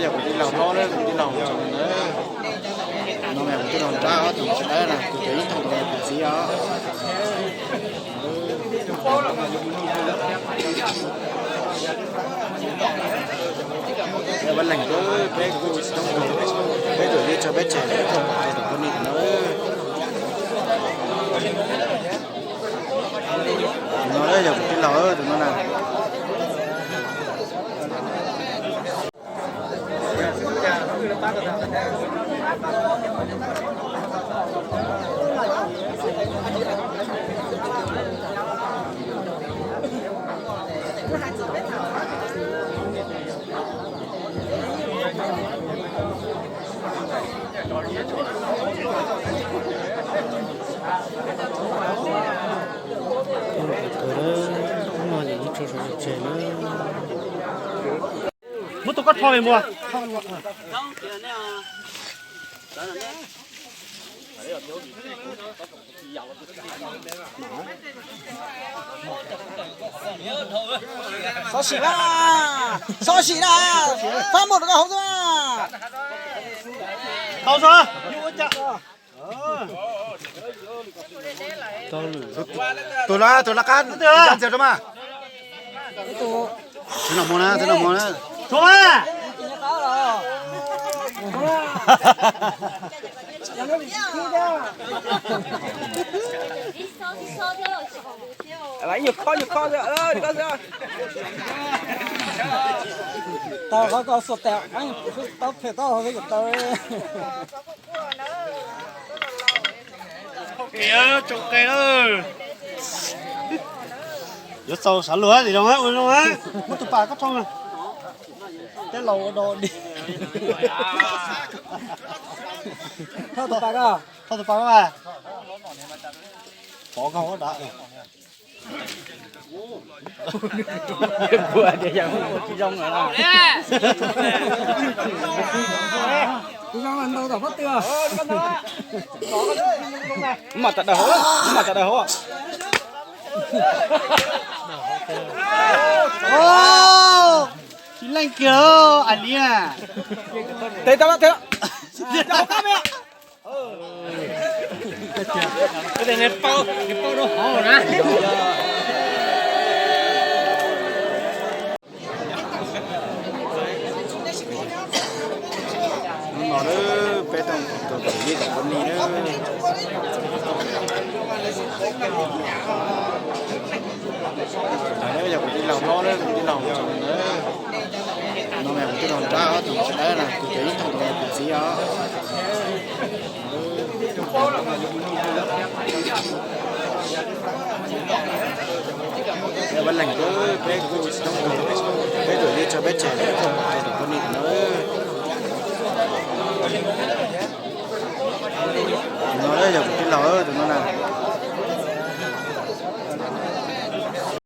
Yog kuv tij laug hlob na, kuv tij laug tsoom na. No mas kuv tij laug nrab ob tug tsis dawb na, kuv cov ib tug ntawd kuv txiv os. Peb leeg, peb kuj tsis tau kawg, peb tus li tso peb tseg, peb tus poj niam na. Tus no yog kuv tij laug tus no na. Muab tus koj rho li mus. Xov xwm na, xov xwm na, fab mus rau koj hauv xwb na. Tau xwb. Tus no, tus laj qab ntxias rau mas. Tsis noj mov na, tsis noj mov na. Tau qhov koj xuas tes, tau phem tau hauv kuv tau. Tsoom qe lawm. Yuav txaus sav luag li no ua zoo na. Muab tus pas koj rho na. Tej laus ua dog dig. Thauj tus pas koj. Thauj tus pas koj mas. Pov koj ua dab. Kuv tias yog tsis zoo lawm. Kuv zoo los ntaus tom pob tw. Mam tas daws hauv, mam tas daws hauv. Tsis leej kiag ais liam. Tes tau, tes. Nws pauj, nws pauj rau hauv na. Hnub no na, peb tau tus poj niam na. Yog kuv tij laug hlob na, kuv tij laug tsoom na. No mas kuv tij laug nrab ob tug tsis dawb na, kuv cov ib tug ntawd kuv txiv os. Peb leeg, peb kuj tsis tau kawg, peb tus li tso peb tseg, peb